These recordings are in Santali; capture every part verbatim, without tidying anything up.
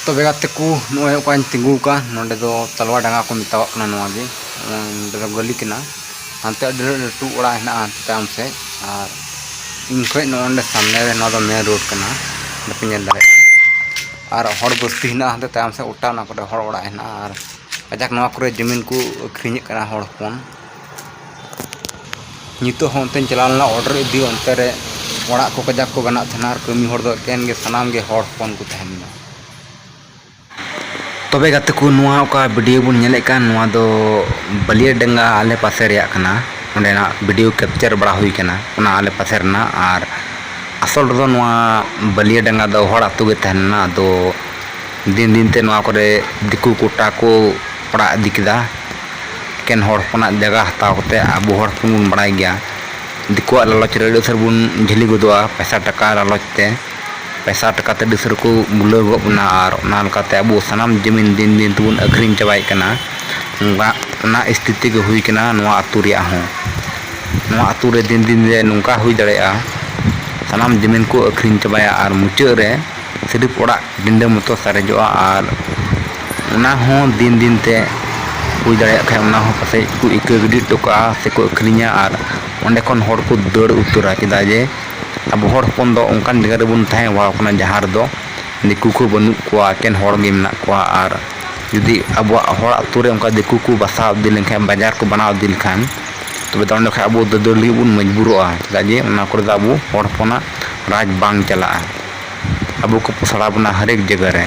ᱛᱚᱵᱮ ᱜᱟᱛᱮ ᱠᱚ, ᱱᱚᱜᱼᱚᱭ ᱚᱠᱟᱧ ᱛᱤᱸᱜᱩ ᱟᱠᱟᱱ, ᱱᱚᱸᱰᱮ ᱫᱚ ᱛᱟᱞᱣᱟ ᱰᱟᱸᱜᱟ ᱠᱚ ᱢᱮᱛᱟᱣᱟᱜ ᱠᱟᱱᱟ ᱱᱚᱣᱟ ᱜᱮ᱾ ᱱᱚᱸᱰᱮ ᱫᱚ ᱜᱟᱹᱞᱤ ᱠᱟᱱᱟ᱾ ᱦᱟᱱᱛᱮ ᱟᱹᱰᱤ ᱞᱟᱹᱴᱩ ᱚᱲᱟᱜ ᱦᱮᱱᱟᱜᱼᱟ ᱦᱟᱱᱛᱮ ᱛᱟᱭᱚᱢ ᱥᱮᱫ, ᱟᱨ ᱤᱧ ᱠᱷᱚᱡ ᱱᱚᱜᱼᱚ ᱱᱚᱸᱰᱮ ᱥᱟᱢᱱᱮ ᱨᱮ ᱱᱚᱣᱟ ᱫᱚ ᱢᱮᱱ ᱨᱳᱰ ᱠᱟᱱᱟ, ᱵᱟᱯᱮ ᱧᱮᱞ ᱫᱟᱲᱮᱭᱟᱜᱼᱟ᱾ ᱟᱨ ᱦᱚᱲ ᱵᱚᱥᱛᱤ ᱦᱮᱱᱟᱜᱼᱟ ᱦᱟᱱᱛᱮ ᱛᱟᱭᱚᱢ ᱥᱮᱫ, ᱚᱴᱟ ᱚᱱᱟ ᱠᱚᱨᱮ ᱦᱚᱲ ᱚᱲᱟᱜ ᱦᱮᱱᱟᱜᱼᱟ᱾ ᱟᱨ ᱠᱟᱡᱟᱠ ᱱᱚᱣᱟ ᱠᱚᱨᱮ ᱡᱚᱢᱤᱱ ᱠᱚ ᱟᱹᱠᱷᱨᱤᱧᱮᱫ ᱠᱟᱱᱟ ᱦᱚᱲ ᱦᱚᱯᱚᱱ᱾ ᱱᱤᱛᱚᱜ ᱦᱚᱸ ᱚᱱᱛᱮᱧ ᱪᱟᱞᱟᱣ ᱞᱮᱱᱟ, ᱚᱰᱟᱨ ᱤᱫᱤ, ᱚᱱᱛᱮ ᱨᱮ ᱚᱲᱟᱜ ᱠᱚ ᱠᱟᱡᱟᱠ ᱠᱚ ᱵᱮᱱᱟᱣ ᱛᱟᱦᱮᱱᱟ ᱟᱨ ᱠᱟᱹᱢᱤ ᱦᱚᱲ ᱫᱚ ᱮᱠᱮᱱ ᱜᱮ ᱥᱟᱱᱟᱢ ᱜᱮ ᱦᱚᱲ ᱦᱚᱯᱚᱱ ᱠᱚ ᱛᱟᱦᱮᱱᱟ᱾ ᱛᱚᱵᱮ ᱜᱟᱛᱮ ᱠᱚ, ᱱᱚᱣᱟ ᱚᱠᱟ ᱵᱷᱤᱰᱤᱭᱳ ᱵᱚᱱ ᱧᱮᱞᱮᱫ ᱠᱟᱱ, ᱱᱚᱣᱟ ᱫᱚ ᱵᱟᱹᱞᱭᱟᱹ ᱰᱟᱸᱜᱟ ᱟᱞᱮ ᱯᱟᱥᱮ ᱨᱮᱭᱟᱜ ᱠᱟᱱᱟ᱾ ᱚᱸᱰᱮᱱᱟᱜ ᱵᱷᱤᱰᱤᱭᱳ ᱠᱮᱯᱪᱟᱨ ᱵᱟᱲᱟ ᱦᱩᱭ ᱠᱟᱱᱟ, ᱚᱱᱟ ᱟᱞᱮ ᱯᱟᱥᱮ ᱨᱮᱱᱟᱜ᱾ ᱟᱨ ᱟᱥᱚᱞ ᱨᱮᱫᱚ ᱱᱚᱣᱟ ᱵᱟᱹᱞᱭᱟᱹ ᱰᱟᱸᱜᱟ ᱫᱚ ᱦᱚᱲ ᱟᱹᱛᱩ ᱜᱮ ᱛᱟᱦᱮᱸ ᱞᱮᱱᱟ᱾ ᱟᱫᱚ ᱫᱤᱱ ᱫᱤᱱ ᱛᱮ ᱱᱚᱣᱟ ᱠᱚᱨᱮ ᱫᱤᱠᱩ ᱠᱚᱴᱟ ᱠᱚ ᱚᱲᱟᱜ ᱤᱫᱤ ᱠᱮᱫᱟ᱾ ᱮᱠᱮᱱ ᱦᱚᱲ ᱦᱚᱯᱚᱱᱟᱜ ᱡᱟᱭᱜᱟ ᱦᱟᱛᱟᱣ ᱠᱟᱛᱮ, ᱟᱵᱚ ᱦᱚᱲ ᱦᱚᱯᱚᱱ ᱵᱚᱱ ᱵᱟᱲᱟᱭ ᱜᱮᱭᱟ, ᱫᱤᱠᱩᱣᱟᱜ ᱞᱟᱞᱚᱪ ᱨᱮ ᱟᱹᱰᱤ ᱩᱛᱟᱹᱨ ᱵᱚᱱ ᱡᱷᱟᱹᱞᱤ ᱜᱚᱫᱚᱜᱼᱟ, ᱯᱚᱭᱥᱟ ᱴᱟᱠᱟ ᱞᱟᱞᱚᱪ ᱛᱮ᱾ ᱯᱚᱭᱥᱟ ᱴᱟᱠᱟ ᱛᱮ ᱟᱹᱰᱤ ᱩᱥᱟᱹᱨᱟ ᱠᱚ ᱵᱩᱞᱟᱹᱣ ᱜᱚᱫ ᱵᱚᱱᱟ᱾ ᱟᱨ ᱚᱱᱟ ᱞᱮᱠᱟᱛᱮ ᱟᱵᱚ ᱥᱟᱱᱟᱢ ᱡᱚᱢᱤᱱ ᱫᱤᱱ ᱫᱤᱱ ᱛᱮᱵᱚᱱ ᱟᱹᱠᱷᱨᱤᱧ ᱪᱟᱵᱟᱭᱮᱫ ᱠᱟᱱᱟ᱾ ᱚᱱᱟ, ᱚᱱᱟ ᱥᱛᱷᱤᱛᱤ ᱜᱮ ᱦᱩᱭ ᱠᱟᱱᱟ ᱱᱚᱣᱟ ᱟᱹᱛᱩ ᱨᱮᱭᱟᱜ ᱦᱚᱸ᱾ ᱱᱚᱣᱟ ᱟᱹᱛᱩ ᱨᱮ ᱫᱤᱱ ᱫᱤᱱ ᱨᱮ ᱱᱚᱝᱠᱟ ᱦᱩᱭ ᱫᱟᱲᱮᱭᱟᱜᱼᱟ, ᱥᱟᱱᱟᱢ ᱡᱚᱢᱤᱱ ᱠᱚ ᱟᱹᱠᱷᱨᱤᱧ ᱪᱟᱵᱟᱭᱟ ᱟᱨ ᱢᱩᱪᱟᱹᱫ ᱨᱮ ᱥᱤᱨᱤᱯ ᱚᱲᱟᱜ ᱰᱤᱸᱰᱟᱹ ᱢᱚᱛᱚ ᱥᱟᱨᱮᱡᱚᱜᱼᱟ᱾ ᱟᱨ ᱚᱱᱟ ᱦᱚᱸ ᱫᱤᱱ ᱫᱤᱱ ᱛᱮ ᱦᱩᱭ ᱫᱟᱲᱮᱭᱟᱜ ᱠᱷᱟᱱ, ᱚᱱᱟ ᱦᱚᱸ ᱯᱟᱥᱮᱡ ᱠᱚ ᱤᱠᱟᱹ ᱜᱤᱰᱤ ᱦᱚᱴᱚ ᱠᱟᱜᱼᱟ ᱥᱮᱠᱚ ᱟᱹᱠᱷᱨᱤᱧᱟ᱾ ᱟᱨ ᱚᱸᱰᱮ ᱠᱷᱚᱱ ᱦᱚᱲ ᱠᱚ ᱫᱟᱹᱲ ᱩᱛᱟᱹᱨᱟ, ᱪᱮᱫᱟᱜ ᱡᱮ ᱟᱵᱚ ᱦᱚᱲ ᱦᱚᱯᱚᱱ ᱫᱚ ᱚᱱᱠᱟᱱ ᱡᱟᱭᱜᱟ ᱨᱮᱵᱚᱱ ᱛᱟᱦᱮᱸ ᱦᱮᱣᱟ ᱟᱠᱟᱱᱟ, ᱡᱟᱦᱟᱸ ᱨᱮᱫᱚ ᱫᱤᱠᱩ ᱠᱚ ᱵᱟᱹᱱᱩᱜ ᱠᱚᱣᱟ, ᱮᱠᱮᱱ ᱦᱚᱲ ᱜᱮ ᱢᱮᱱᱟᱜ ᱠᱚᱣᱟ᱾ ᱟᱨ ᱡᱩᱫᱤ ᱟᱵᱚᱣᱟᱜ ᱦᱚᱲ ᱟᱹᱛᱩ ᱨᱮ ᱚᱱᱠᱟ ᱫᱤᱠᱩ ᱠᱚ ᱵᱟᱥᱟ ᱤᱫᱤ ᱞᱮᱱᱠᱷᱟᱱ, ᱵᱟᱡᱟᱨ ᱠᱚ ᱵᱮᱱᱟᱣ ᱤᱫᱤ ᱞᱮᱠᱷᱟᱱ, ᱛᱚᱵᱮ ᱫᱚ ᱚᱸᱰᱮ ᱠᱷᱚᱱ ᱟᱵᱚ ᱫᱟᱹᱫᱟᱹᱲ ᱞᱟᱹᱜᱤᱫ ᱵᱚᱱ ᱢᱚᱡᱽᱵᱩᱨᱚᱜᱼᱟ, ᱪᱮᱫᱟᱜ ᱡᱮ ᱚᱱᱟ ᱠᱚᱨᱮ ᱫᱚ ᱟᱵᱚ ᱦᱚᱲ ᱦᱚᱯᱚᱱᱟᱜ ᱨᱟᱡᱽ ᱵᱟᱝ ᱪᱟᱞᱟᱜᱼᱟ᱾ ᱟᱵᱚ ᱠᱚ ᱯᱚᱥᱲᱟ ᱵᱚᱱᱟ ᱦᱟᱨᱮᱠ ᱡᱟᱭᱜᱟ ᱨᱮ᱾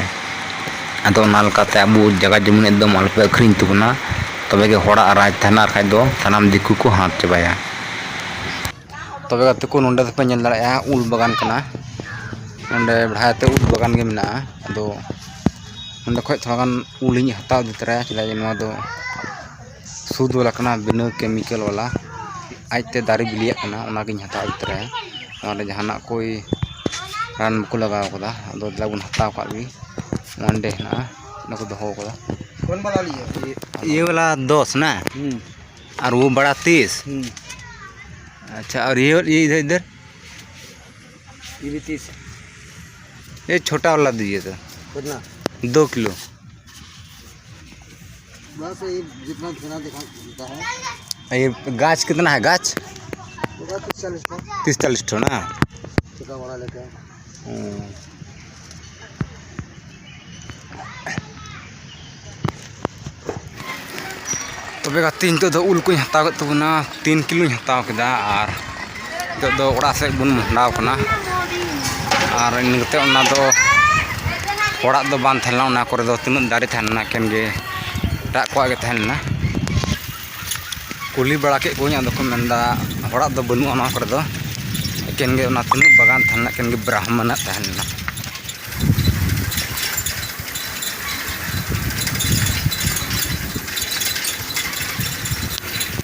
ᱟᱫᱚ ᱚᱱᱟ ᱞᱮᱠᱟᱛᱮ ᱟᱵᱚ ᱡᱟᱭᱜᱟ ᱡᱚᱢᱤᱱ ᱮᱠᱫᱚᱢ ᱟᱞᱚᱯᱮ ᱟᱹᱠᱷᱨᱤᱧ ᱛᱟᱵᱚᱱᱟ, ᱛᱚᱵᱮ ᱜᱮ ᱦᱚᱲᱟᱜ ᱨᱟᱡᱽ ᱛᱟᱦᱮᱱᱟ, ᱟᱨ ᱠᱷᱟᱡ ᱫᱚ ᱥᱟᱱᱟᱢ ᱫᱤᱠᱩ ᱠᱚ ᱦᱟᱛ ᱪᱟᱵᱟᱭᱟ᱾ ᱛᱚᱵᱮ ᱜᱟᱛᱮ ᱠᱚ, ᱱᱚᱸᱰᱮ ᱫᱚᱯᱮ ᱧᱮᱞ ᱫᱟᱲᱮᱭᱟᱜᱼᱟ ᱩᱞ ᱵᱟᱜᱟᱱ ᱠᱟᱱᱟ᱾ ᱱᱚᱸᱰᱮ ᱵᱮᱲᱦᱟᱭ ᱛᱮ ᱩᱞ ᱵᱟᱜᱟᱱ ᱜᱮ ᱢᱮᱱᱟᱜᱼᱟ᱾ ᱟᱫᱚ ᱱᱚᱸᱰᱮ ᱠᱷᱚᱡ ᱛᱷᱚᱲᱟ ᱜᱟᱱ ᱩᱞ ᱤᱧ ᱦᱟᱛᱟᱣ ᱤᱫᱤ ᱛᱚᱨᱟᱭᱟ, ᱪᱮᱫᱟᱜ ᱡᱮ ᱱᱚᱣᱟ ᱫᱚ ᱥᱩᱫᱷ ᱵᱟᱞᱟ ᱠᱟᱱᱟ, ᱵᱤᱱᱟᱹ ᱠᱮᱢᱤᱠᱮᱞ ᱵᱟᱞᱟ, ᱟᱡᱛᱮ ᱫᱟᱨᱮ ᱵᱤᱞᱤᱭᱟᱜ ᱠᱟᱱᱟ, ᱚᱱᱟᱜᱤᱧ ᱦᱟᱛᱟᱣ ᱤᱫᱤ ᱛᱚᱨᱟᱭᱟ᱾ ᱱᱚᱣᱟ ᱨᱮ ᱡᱟᱦᱟᱱᱟᱜ ᱠᱚᱭ ᱨᱟᱱ ᱵᱟᱠᱚ ᱞᱟᱜᱟᱣ ᱠᱟᱫᱟ᱾ ᱟᱫᱚ ᱫᱮᱞᱟ ᱵᱚᱱ ᱦᱟᱛᱟᱣ ᱠᱟᱜ ᱜᱮ᱾ ᱱᱚᱸᱰᱮ ᱦᱮᱱᱟᱜᱼᱟ, ᱚᱱᱟ ᱠᱚ ᱫᱚᱦᱚ ᱠᱟᱫᱟ᱾ कौन वाला लिए? ये, ये वाला दस ना? हम्म। और वो बड़ा तीस। हम्म। अच्छा, और ये, ये इधर, इधर? ये भी तीस है। ये छोटा वाला दीजिए तो। कितना? दो किलो। बस ये जितना घना दिखा देता है। ये गाछ कितना है, गाछ? होगा तीस चालीस ठो। तीस चालीस ठो ना? छोटा बड़ा लेके। ᱦᱩᱸ᱾ ᱛᱚᱵᱮ ᱜᱟᱛᱮ, ᱱᱤᱛᱚᱜ ᱫᱚ ᱩᱞ ᱠᱚᱧ ᱦᱟᱛᱟᱣ ᱠᱮᱫ ᱛᱟᱵᱚᱱᱟ, ᱛᱤᱱ ᱠᱤᱞᱳᱧ ᱦᱟᱛᱟᱣ ᱠᱮᱫᱟ᱾ ᱟᱨ ᱱᱤᱛᱚᱜ ᱫᱚ ᱚᱲᱟᱜ ᱥᱮᱫ ᱵᱚᱱ ᱢᱚᱦᱰᱟᱣ ᱠᱟᱱᱟ᱾ ᱟᱨ ᱤᱱᱟᱹ ᱠᱟᱛᱮ ᱚᱱᱟ ᱫᱚ ᱚᱲᱟᱜ ᱫᱚ ᱵᱟᱝ ᱛᱟᱦᱮᱸ ᱞᱮᱱᱟ, ᱚᱱᱟ ᱠᱚᱨᱮ ᱫᱚ ᱛᱤᱱᱟᱹᱜ ᱫᱟᱨᱮ ᱛᱟᱦᱮᱸ ᱞᱮᱱᱟ, ᱮᱠᱮᱱ ᱜᱮ ᱮᱴᱟᱜ ᱠᱚᱣᱟᱜ ᱜᱮ ᱛᱟᱦᱮᱸ ᱞᱮᱱᱟ᱾ ᱠᱩᱞᱤ ᱵᱟᱲᱟ ᱠᱮᱫ ᱠᱚᱣᱟᱧ, ᱟᱫᱚ ᱠᱚ ᱢᱮᱱᱫᱟ ᱦᱚᱲᱟᱜ ᱫᱚ ᱵᱟᱹᱱᱩᱜᱼᱟ ᱱᱚᱣᱟ ᱠᱚᱨᱮ ᱫᱚ, ᱮᱠᱮᱱ ᱜᱮ ᱚᱱᱟ ᱛᱤᱱᱟᱹᱜ ᱵᱟᱜᱟᱱ ᱛᱟᱦᱮᱸ ᱞᱮᱱᱟ, ᱮᱠᱮᱱ ᱜᱮ ᱵᱨᱟᱦᱢᱚᱱᱟᱜ ᱛᱟᱦᱮᱸ ᱞᱮᱱᱟ᱾